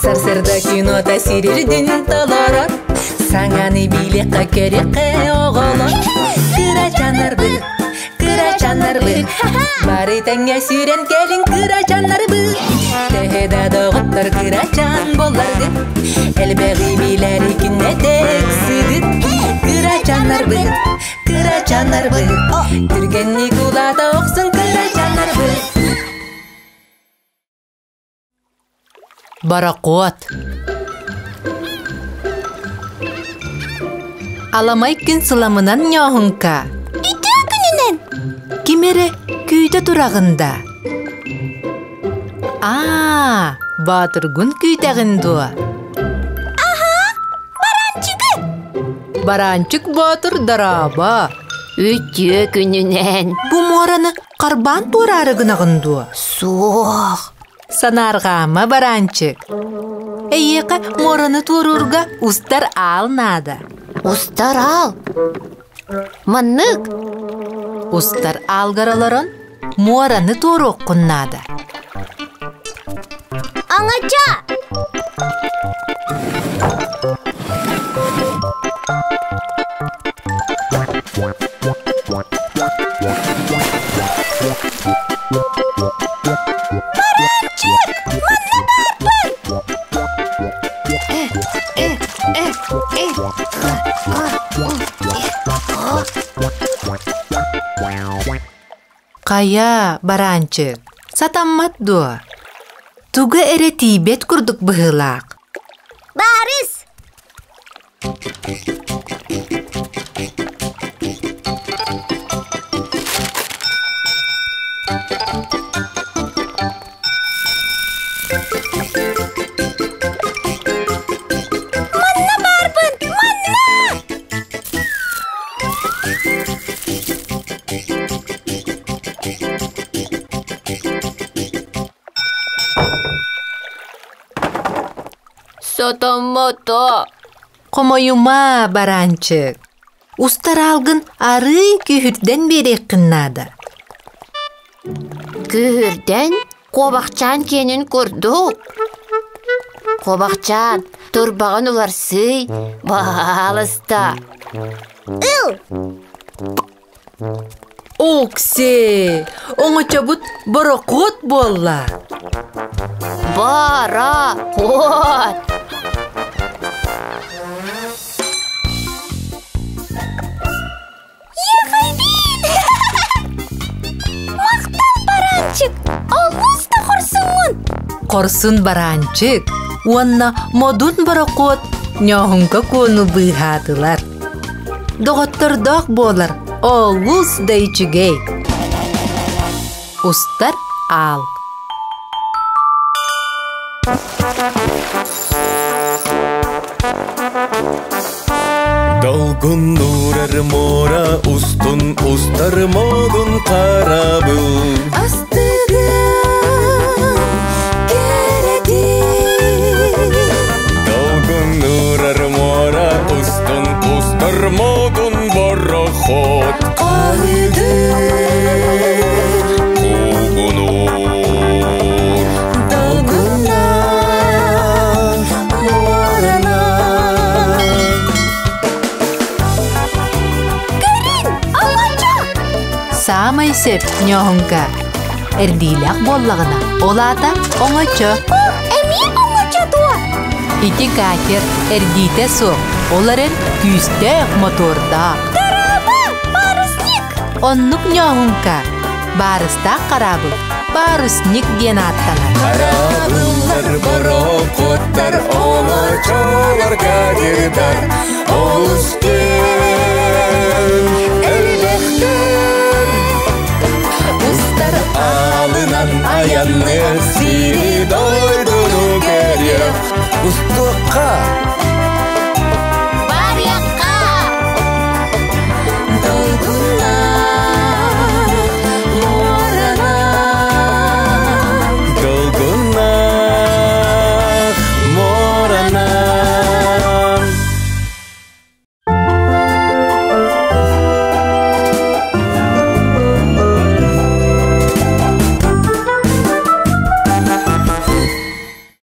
Сарсыарда кинота сирирдин толорор, Саҥаны билиэххэ көрүөххэ оҕолор. Кырачаннарбыт, кырачаннарбыт, Бары тэҥҥэ сүүрэн кэлиҥ кырачаннарбыт. Төһө да доҕоттор кырачан буолларгыт, Элбэҕи билэри күннэтэ ыксыгыт. Кырачаннарбыт, кырачаннарбыт, Түргэнник улаата охсун кырачаннарбыт. Борокуот Аламай күн сыламынан ньооһуҥка. Үтүө күнүнэн! Ким эрэ күүтэ тураҕын да? Аа, Баатыргын күүтэҕин дуо? Аһа, бараанчыгы! Бараанчык Боотур дорообо! Үтүө күнүнэн! Бу муораны харбаан туораары гынаҕын дуо? Суох. Санаарҕаама, бараанчык. Эйиэхэ муораны туоруурга устар аал наада. Устар аал? Маннык? Устар аалгар олорон муораны туоруоххун наада. Аҥача! Баранчик! Манна баарбын! Хайа, бараанчык, сатаммат дуо? Туга эрэ тиийбэт курдук быһыылаах. Барыс! Манна баарбын! Манна! Сотоммото. Хомойума, бараанчык. Устар аалгын арыый күүһүрдэн биэриэххин наада. Күүһүрдэн куобахчаан киэнин курдук. Куобахчаан, турбаҕын уларсый, баһаалыста. Ыл! Окси, оҥочобут борокуот буолла. Борокуот! Ехайбин! Махтал, баранчик! Олус да хорсуҥҥун! Хорсун бараанчык уонна модун борокуот ньооһуҥка куону быыһаатылар. Доҕоттордоох буолар олус да үчүгэй. Устар аал. Долгуннуурар муора устун устар модун харабыл Астыгын кэрэтин Долгуннуурар муора устун устар модун борохот Арыгын Куугунуур Долгуннаах муоранан Көрүн, оҥочо! Саамай сөп ньооһуҥка. Эрдиилээх буоллаҕына, ол аата оҥочо. О, эмиэ оҥочо дуо? Ити катер эрдиитэ суох, ол эрэн күүстээх мотуордаах. Дорообо, парусник! Оннук ньооһуҥка баарыстаах хараабыл парусник диэн ааттанар. Хараабыллар, борокуоттар, оҥочолор, катердар олус киэҥ элбэхтэр. Устар аалынан айанныах, сири дойдуну кэриэх. Устуохха!